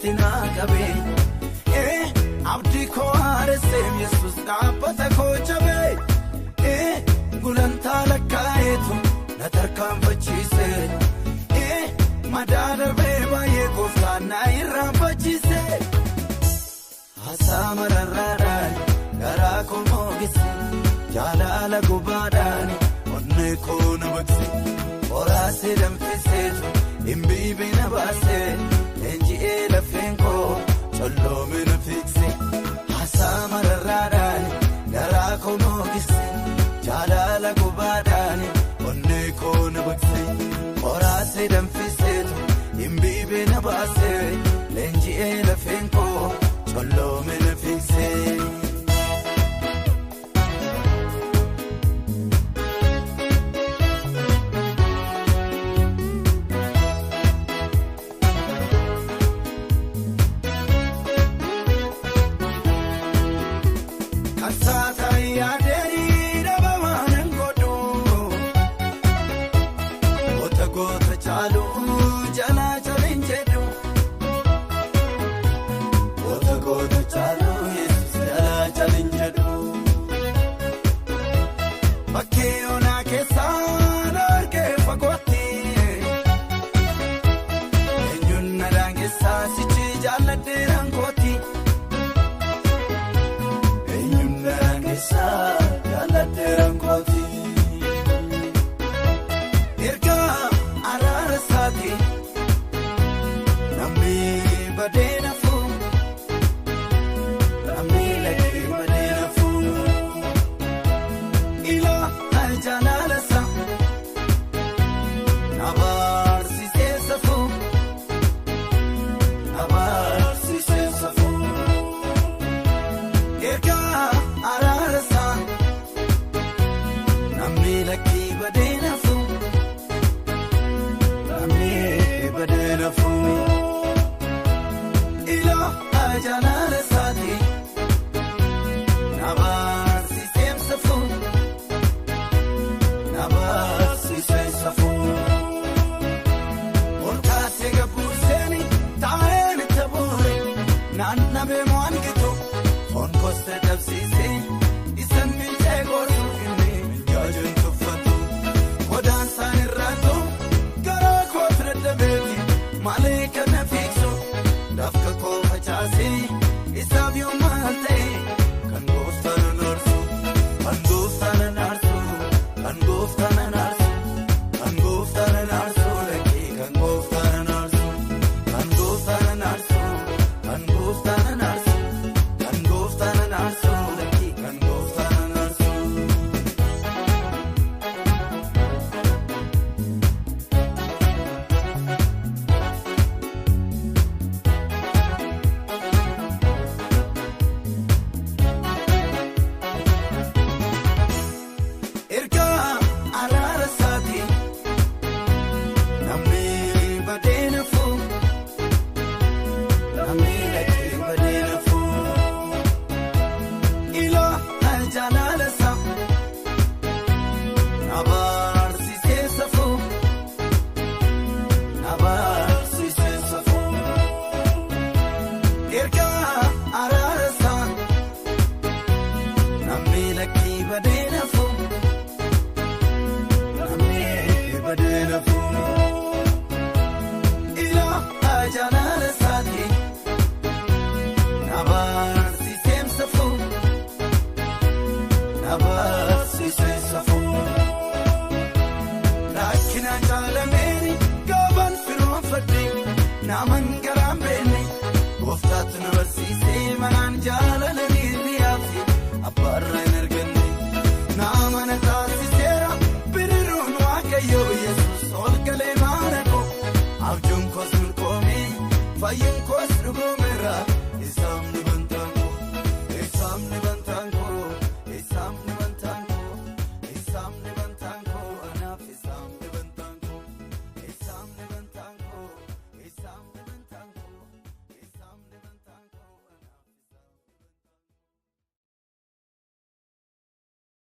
walitti naa qabee abdii koo haaresseef Yesuus dhaabbata koo jabee gulantaa lakkaa'eetu na tarkaanfachiise madaa darbee baay'ee gooftaan na irraanfachiise. Haasaa mararraadhaan garaa koo moogise jaalala gubaadhaan onnee koo na baqse qoraasee danfiseetu dhimbiibee na baase leenji'ee lafeen koo colloome na fiigse. Haasaa mararraadhaan garaa koo moogise jaalala gubaadhaan onnee koo na baqse qoraasee danfiseetu dhimbiibee na baase leenji'ee lafeen koo colloome na fiigse. Naaman garaan beenne gooftaatu na barsiisee manaan jaalala.